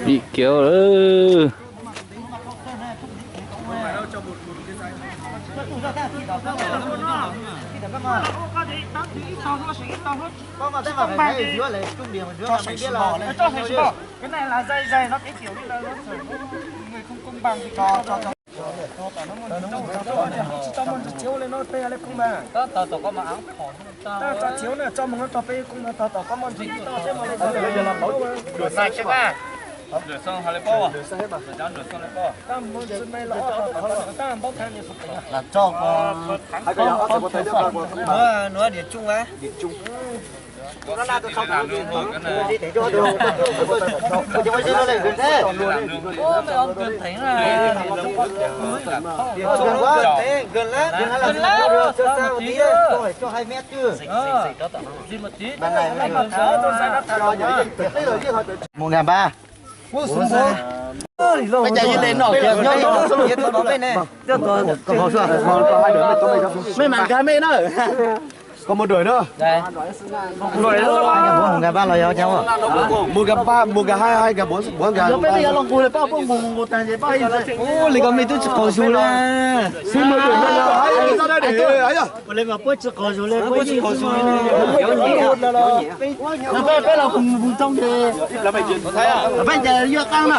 Pim kiag lawm. Nuav điểm chung á. Mus nqa npab. Mej mam nqa mej na. Koj mus đuổi no. Mus nqa pab los yog cas? Mus nqa pab, mus nqa hai, hai nqa bốn, bốn nqa. Li ko mej twb tsis qaug zug li. Peb los mus thooj ces peb ces yuav qab na.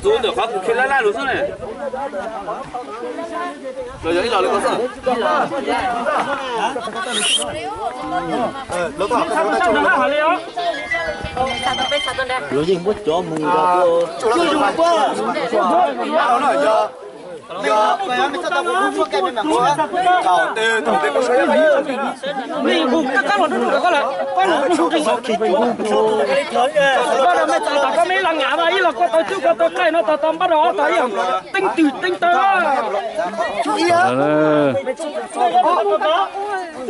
Tus ntawm qhov kuv khi laj laj lus xwb ne. Los yog ib los li ko xwb. Lawv yeej muab cov mus nrog Teeb twm teeb taw.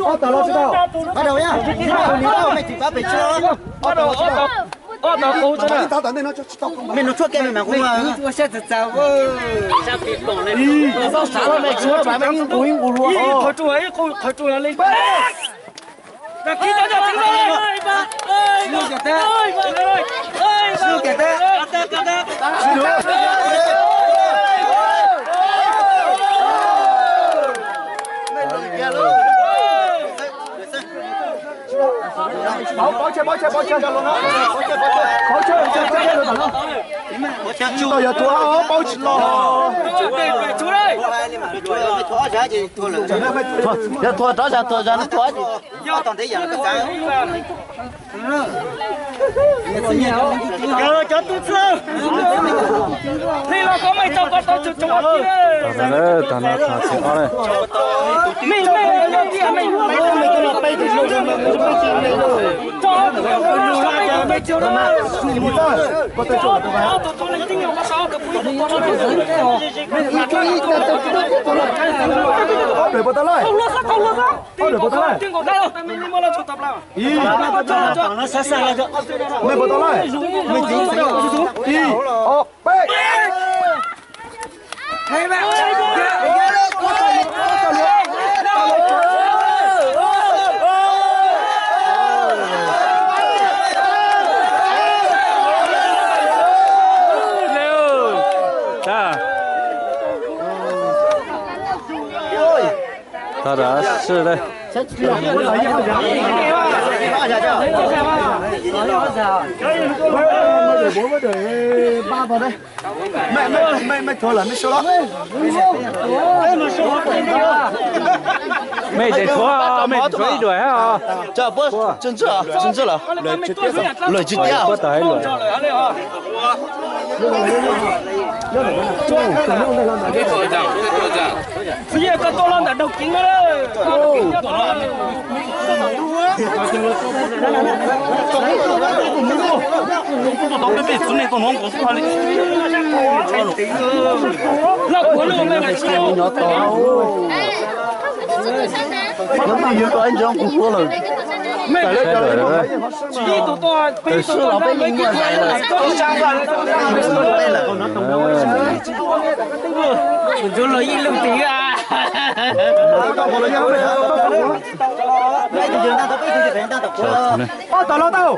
Ob tog los tsis tau. Ob tog, mej tsis pab pem tsis tau. Ob tog, ob tog qub tso na. Mej nug tshuaj ke mej mam qub mas. Ua siab txawv txawv. Txhob xav los mej tshuaj mas mej ib nqus ib nqus lua. Qhov tsuas ib qhov tsuas li. Tau yog tuag, paub tsis los. Yog tuag rov zag tuag zag no tuag. Tag no tag txiv ob na. Ob plaws puas tau lawm? Ob plaws puas tau lawm? Ib, mej puas tau lawm? Ib, ob, peb. Thov rov sib lawm. Mej, mej, mej, mej thuav lawm mej suav los. Mej tseem thuav, mej tseem thuav ib duam os. Lawm tsis tiab. Puab tau ib luam. Txiv yawg, koj tuaj los ntawm daug kiv na. Los kuv lub me Nyob twj ywm ib ntsis kuv tuaj lawm. Tsis ib tug tuaj, peb ib tug tuaj, peb ib tug tuaj. Kuv ntsuag los ib lub tid a. Ob tog los tau.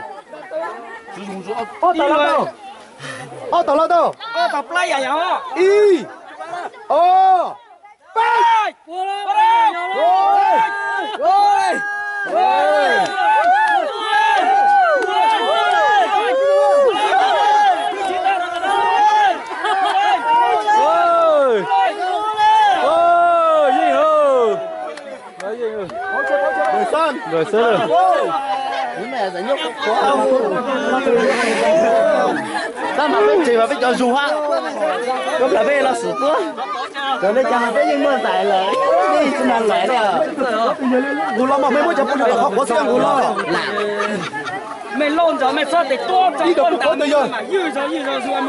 Ob tog los tau. Ob tog los tau. Ob tog plab yam yam. Ib, ob, peb. Yeej, yeej. Rồi xwb. Tab mas peb tsev mas peb cov zoo hab. Koj plam peb los xum tuab. Cov nej cas mas peb yeej muaj ntais lawm, yeej tsis nag lais li. Nqus los mas mej muab cov phooj ywg tom qhov quav xwb nqus los. Mej loj ntawd mej txhob tes tuab, ib tug pub qhuav tus yawg, ib tug pub tus yawg,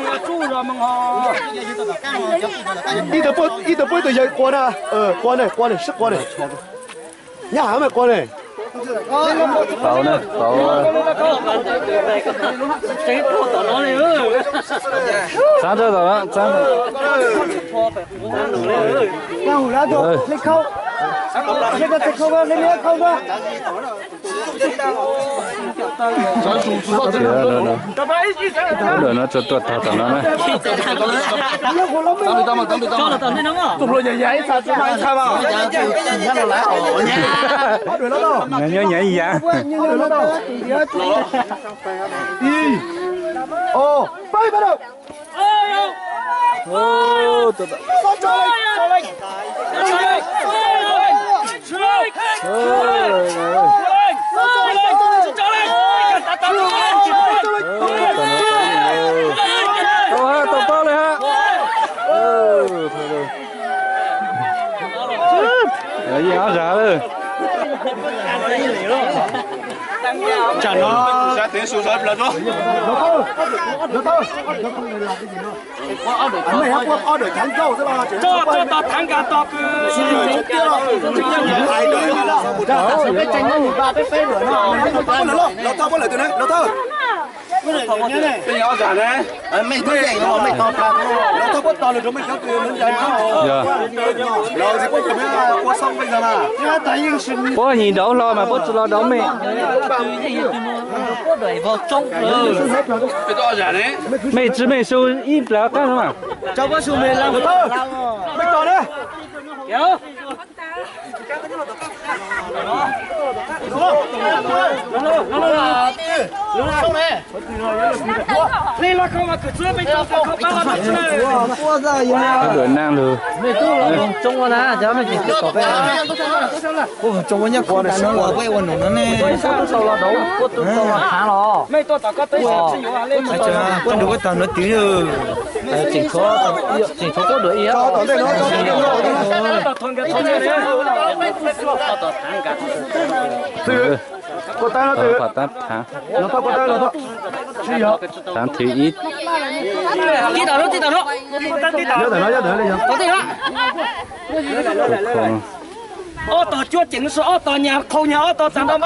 ib tug pub ib tug yawg quas na, quas na, quas na, sib quas na. Nyab has mej quas ne. Tau ne, tau. Txav rau tom no, txav. Lawm no tsuas tuaj tog tom no na. Nyob nyob ib yam. Ib, ob, peb, peb, tau hab, tau pab li hab. Yeej ob zag lawm. Tsam no sab teev su sawv plaws tuaj. Mej hab puab ob dawm thav nkauj xwb los tso tau thav nkauj tos kws. Peb tseem muaj nyuam npaj peb peb dawm no. Los thawj puab lawm tus ne, los thawj. Peb nyob zag ne. Mej tuaj yeem no mej tau pab. Los thawj puab tos lawm rau mej cov kws mus ncaim no. Los tsis puab cov mej puab xoob peb zag na. Puab yim nraud hlo mas puab tsis los rau mej. Mej tsis mej su ib plag qab no mas. Mej tos ne. Duav naj lug. Puab nrug koj tog nuav twv. Tseem tshuav, tseem tshuav puab duav ib. Thaav thwv ib. Ob tog cuab ceev, ob tog nyag qhau nyag, ob tog tag nrho.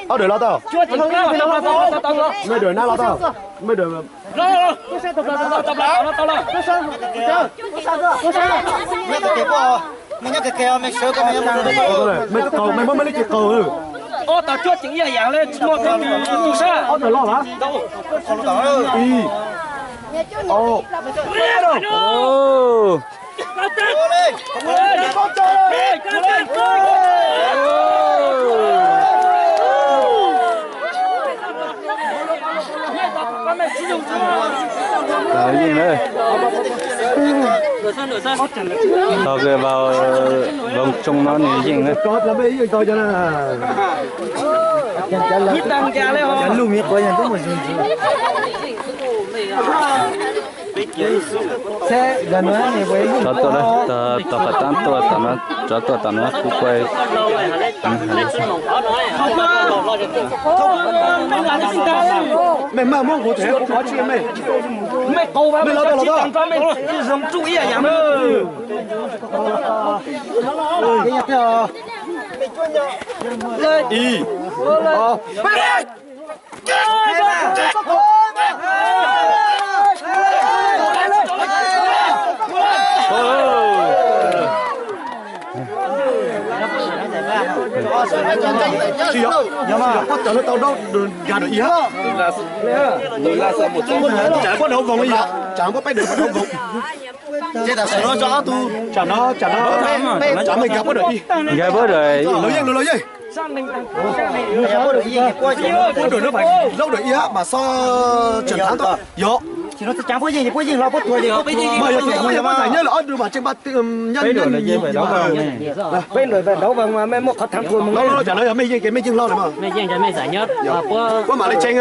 Ob dawm los tau. Cuab ceev, mej dawm nab los tau. Mej dawm Mej qaug, mej muab mej lub cev qaug. Ob tog cuab ceev ib yam le tsis muaj peb tug sab. Ob tog loj lawm. Ib, ob, peb. Yeej na. Tog kws vaus voos tsoo no nws yeej na. Tsov tuaj, tom qhov tab tuaj tom no, tsov tuaj tom no kuv kuaj. Mej maj muab nqus tsev kuv qhov tsis mej. Mej los tau los tau. Ib, ob, peb. Tsis yog, tsis yog pob tawg no tau daub nkag dawm ib hab. Tsam pob daub voos li yog, tsam pob peb daim pob daub voos. Tsam no, tsam no, tsam no nkag pob daim ib. Nkag pob daim ib. Laus yeej, laus yeej. Pob daim no mas laub daim ib hab mas xob tseem thab tau. Yog. Mas yog tias kuv yog pab zam nyob lawm ob tug mas tseem pab nyob nyob. Peb daim daub voos mas mej muaj qhov thab tuaj mus. Tsam no yog mej yeej ces mej yeej hlo lawm mas. Puab mam li tseev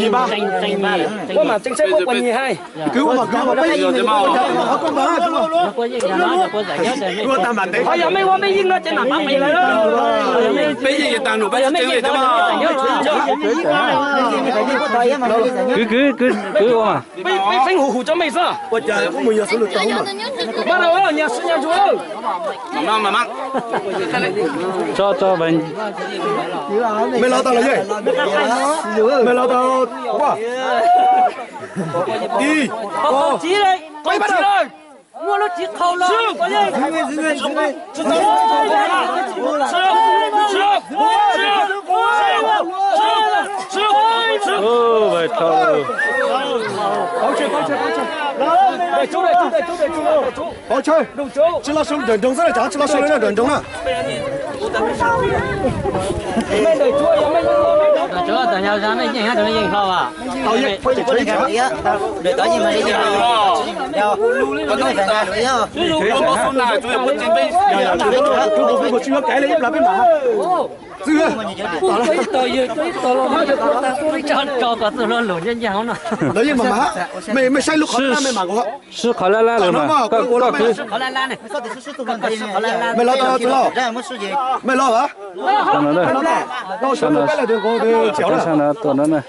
yim pab. Puab mam tseev saib puab puas nyim hais. Kwv ua mas kwv ua peb yeej, kuv ua tag mam ntev. Ho yog mej ua mej yeej no ces mam pab pem lawm. Peb yeej tag num peb tseev li thiab mas. Kwv, kwv, kwv ua mas. Peb feeb huv huv tso mej xwb. Ua cas kuv mus yog xwb lwm tau mas. Mas rau nyas sib nyas ntsuv. Tso tso. Mej los tau los yeej. Mej los tau. Ua. Ib, ob, peb. Muaj lub txiv qhau los. Pov tsawg, tsis los sau nrawm nroos xwb, tsis los sau li nrawm nroos na. Tso kom tus hlua lus ncaj ncaj no. Lawv yeej mam mam, mej saib lub qhov lab mej mam nkaus. Sib qhov lab lab lawm mas koj kwv. Mej los tau txiv laus, mej los a. Tau sawv nrog peb lawm tus nkaus tus tsiav na.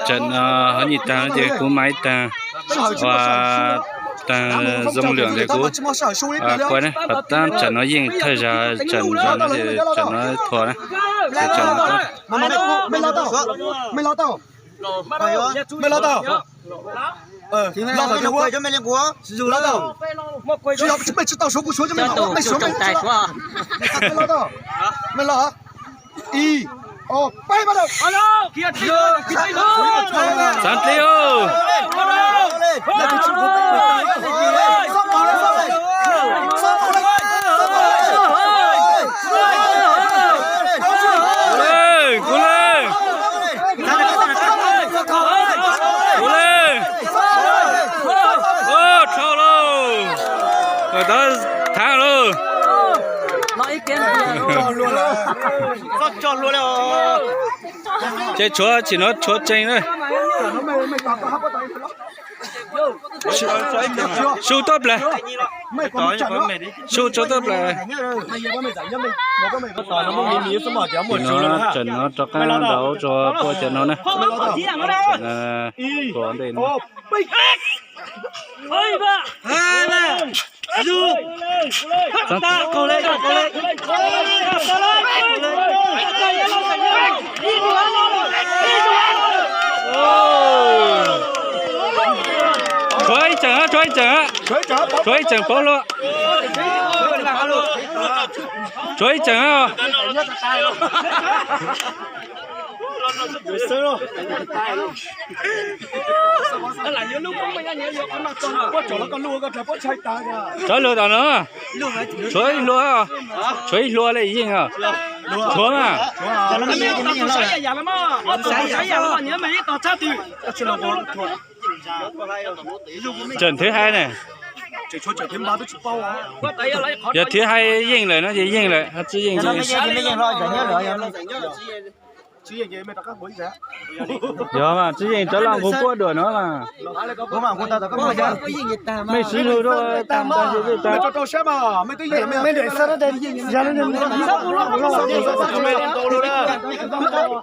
Tsam no ho nyij taag ces kuv mam ib taag, ua taag zoo lwm ntawd kuv kuaj na. Qhov tab tsam no yeej thawj zaug, tsam no, tsam no thuam na. Mej los tau, mej los tau. Los tau, mej tsis tau suav kuv suav, mej suav, mej los tau. Mej los. Ib, ob, peb, bắt đầu. Xav dleb os. Kuv leej, kuv leej. Kuv leej. Dhau lauj. Thav lauj. Ces tshuav, tsim no tshuav tsees na. Su tuaj plas. Su tshuav tuaj plas. Tsim no, tsim no rov qab ntaus rua puag cov no na. Tsim no, ntej no. Tshuav ib tseem, tshuav ib tseem, tshuav ib tseem paub luaj. Tshuav ib tseem. Tso lug tom no. Tshuav ib hlua, tshuav ib hlua li yeej. Tshuav mas. Tseem thwv hais ne. Yog thwv hais yeej lawm no ces yeej lawm, ho tsis yeej ces Yog mas, tsis yeej rov los nqus puab duam no mas. Mej sib hlub rau, tag tag ces tag. Mej los tau, mej tos tus tau saib los tau, mej tos tod los tau, mej los tau.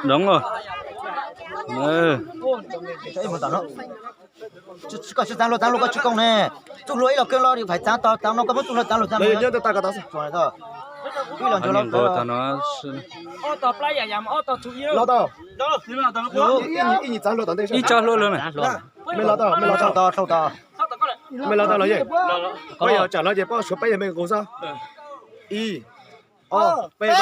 Ntawm no, ntawm no tus, doov los. Koj tsis txaav luag txaav luag, koj tsis koom ne. Txuj hlua ib los kawg los phais txaav tog, txaav no koj muab txuj hlua txaav luag txaav. Ib los ncuav los kawg. Los tau. Ib nyuag txaav hlua tom ntej. Ib tsob hlua lawm na. Mej los tau, mej los tau. Mej los tau los yeej. Peb yog tsam no ces peb suav peb yog mej nqus xwb. Ib, ob, peb.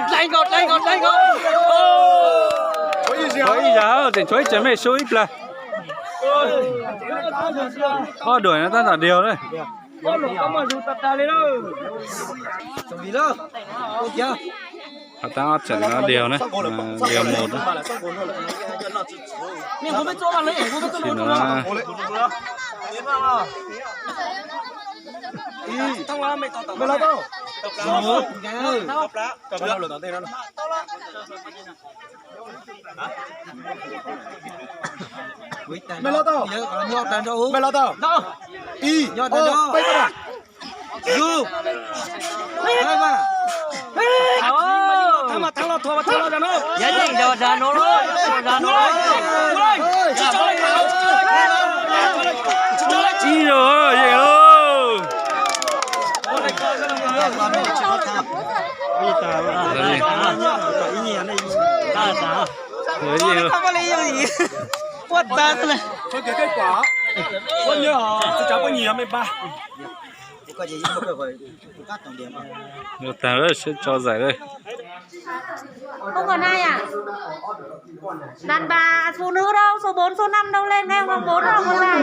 Dlaim nkaus, dlaim nkaus, dlaim nkaus. Tshuav ib zag, tseem tshuav ib tsev mej sub ib plag. Ob duam no tab tom diaug na. Tab ob tseem no diaug na, diaug mus. Sim no Mej los tau, mej los tau. Ib, ob, peb. Ib zaug yeej. Tag lawm, seb tso zaim lawm. Không còn ai à? Đàn bà, à, phụ nữ đâu? Số bốn, số năm đâu? Lên đây, số bốn không còn lại.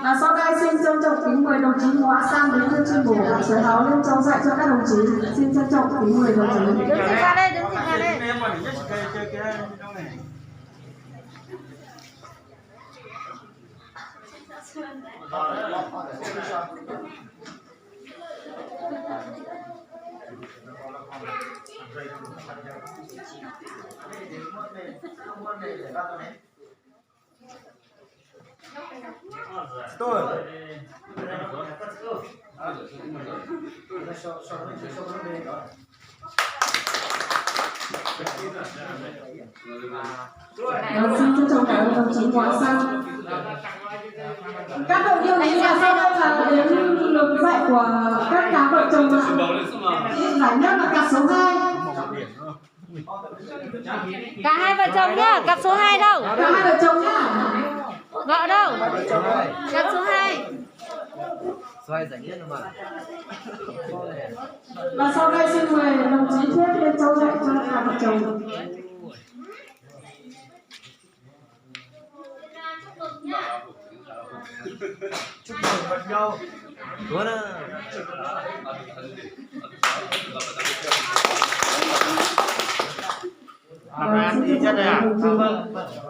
Và sau đây xin trân trọng kính mời đồng chí Mùa Sang, bí thư chi bộ Hội Sới Háo lên trao giải cho các đồng chí. Xin trân trọng kính mời đồng chí. Đứng dậy ra đây, đứng dậy ra đây. Xin trân trọng cảm ơn đồng chí Hoàng Sang. Các đội yêu thì là sau đây là đến lượt giải của các cặp vợ chồng ạ. Giải nhất là cặp số hai. Cả hai vợ chồng nhá, cặp số hai đâu? Cả hai vợ chồng nhá. Vợ đâu? Cặp số hai. Và sau đây xin mời đồng chí Thuyết lên trao giải cho cặp vợ chồng.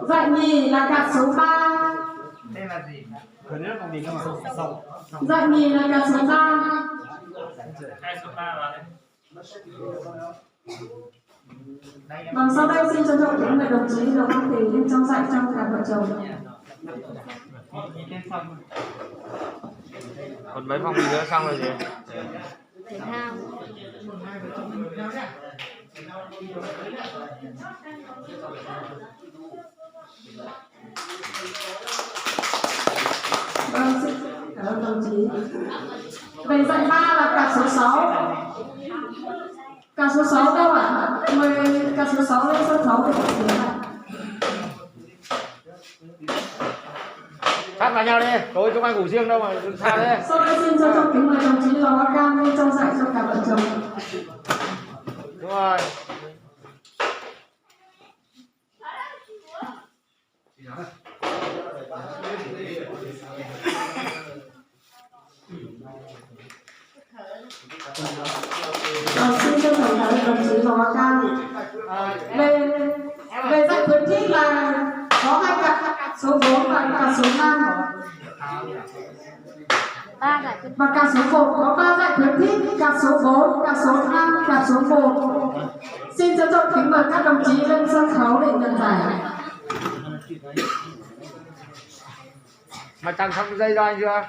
Giải nhì là cặp số ba. Giải nhì là cặp số ba. Vâng, sau đây xin trân trọng kính mời đồng chí Lầu Văn Thủy lên trao giải cho cặp vợ chồng. Còn mấy phong bì nữa xong rồi gì? Thể thao. Vâng, xin cảm ơn đồng chí. Về giải ba là cặp số sáu. Cặp số sáu đâu ạ? Mời cặp số sáu lên sân khấu để nhận giải. Sát vào nhau đi, tối chúng ăn ngủ riêng đâu mà xa thế. Sau đây xin trân trọng kính mời đồng chí Lò Văn Cang lên trao giải cho cặp vợ chồng. Đúng rồi. Ờ, xin trân trọng cảm ơn đồng chí Lò Văn Cang. Về, về giải khuyến khích là có hai cặp, số bốn và cặp số năm. Và cặp số một có ba giải khuyến khích, cặp số bốn, cặp số năm, cặp số một. Xin trân trọng kính mời các đồng chí lên sân khấu để nhận giải. Mày trồng xong dây rồi chưa?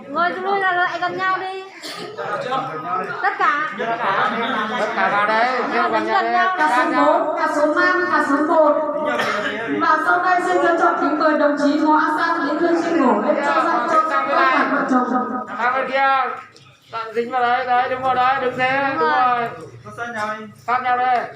Ngồi lui ra rồi, anh gần nhau đi. Tất cả. Tất cả vào đây, kêu gần nhau đi. Cặp số bốn, cặp số năm, cặp số một. Và sau đây xin trân trọng kính mời đồng chí Ngô A Sang, bí thư chi bộ, lên trao giải cho các cặp vợ chồng. Sang bên kia, tạm dính vào đấy, đấy, đúng rồi, đấy, đứng thế, đúng rồi. Sát nhau đây.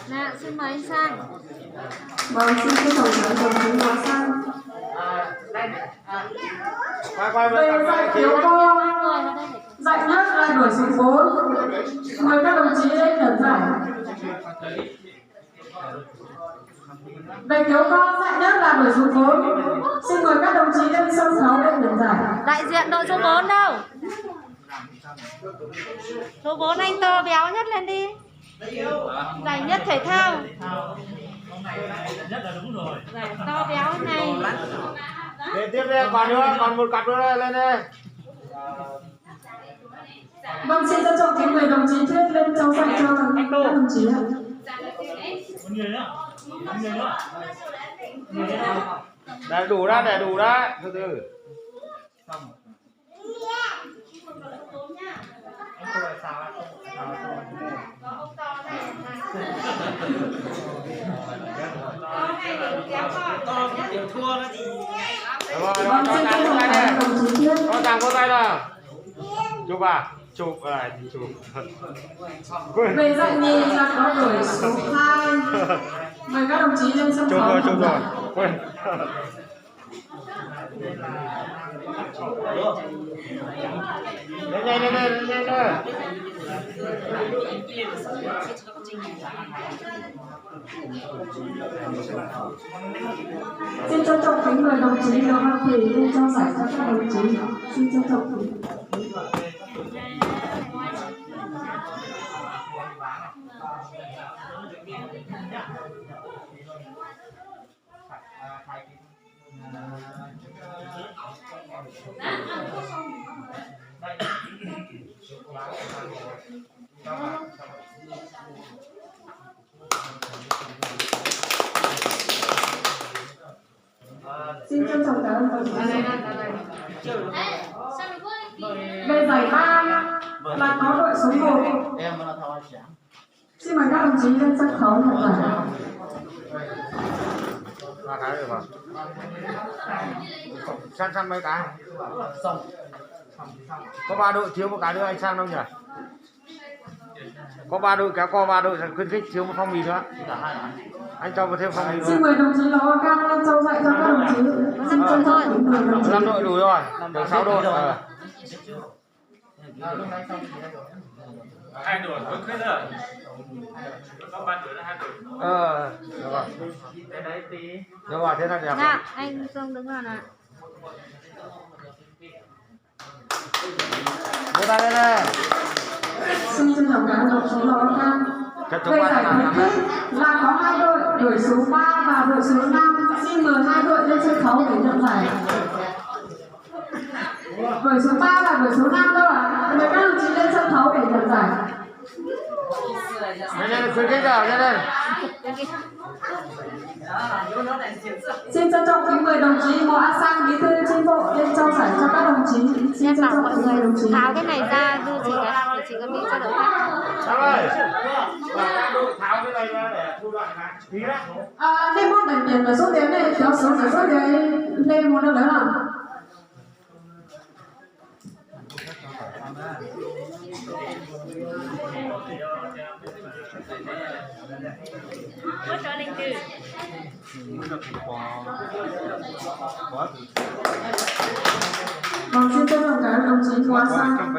Nào, xin mời anh Sang. Vâng, xin trân trọng cảm ơn đồng chí Ngô Sang. Về giải thiếu co, giải nhất là đội số bốn. Mời các đồng chí lên nhận giải. Về thiếu co, giải nhất là đội số bốn. Xin mời các đồng chí lên sân khấu để nhận giải. Đại diện đội số bốn đâu? Số bốn anh to béo nhất lên đi. Giải nhất thể thao. Giải to béo này. Để tiếp đây, còn nữa, còn một cặp nữa đây, lên đây. Vâng, xin trân trọng kính mời đồng chí Thuyết lên trao giải cho các đồng chí ạ. Đầy đủ đã, đầy đủ đã, từ từ. Vâng, xin trân trọng cảm ơn đồng chí Thuyết. Có chàng vỗ tay nào. Chụp à? Chụp, à, chụp. Về giải nhì là có đội số hai. Mời các đồng chí lên sân khấu. Chụp rồi, chụp rồi. Quên. Lên, lên, lên, lên, lên, lên. Xin trân trọng kính mời đồng chí Lương Văn Thủy lên trao giải cho các đồng chí. Xin trân trọng kính. Xin trân trọng cảm ơn tổng giám đốc. Về giải ba là có đội số một. Xin mời các đồng chí lên sân khấu nhận giải. Săn săn mấy cái. Có ba đội, thiếu một cái nữa, anh sang đâu nhỉ? Có ba đội, kéo co ba đội, khuyến khích, thiếu một phong bì nữa. Anh cho một thêm phong bì nữa. Xin mời đồng chí Lò Văn Cang lên trao giải cho các đồng chí. Xin trân trọng kính mời đồng chí. Năm đội đủ rồi, được sáu đội. Ờ. Hai đội, có khuyết lắm. Có ba đội, hai đội. Ờ, được rồi. Được rồi, thế là được rồi. Dạ, anh Sương đứng vào nè. Vỗ tay lên nè. Xin trân trọng cảm ơn đồng chí Lò Văn Khang. Về giải khuyến khích là có hai đội, đội số ba và đội số năm. Xin mời hai đội lên sân khấu để nhận giải. Đội số ba và đội số năm đâu ạ? Mời các đồng chí lên sân khấu để nhận giải. Nhanh lên, khuyến khích nào, nhanh lên. Xin trân trọng kính mời đồng chí Mùa A Sang, bí thư chi bộ lên trao giải cho các đồng chí. Xin trân trọng kính mời đồng chí. Tháo cái này ra, đưa chị cái, để chị còn đi cho đội khác. Sang ơi, bảo các đội tháo cái này ra để thu dọn lại. Tí lắm. À, nên món đằng tiền mà số tiền này, kéo xuống rồi số tiền lên một lần nữa nào. Vâng, xin trân trọng cảm ơn đồng chí Mùa Sang.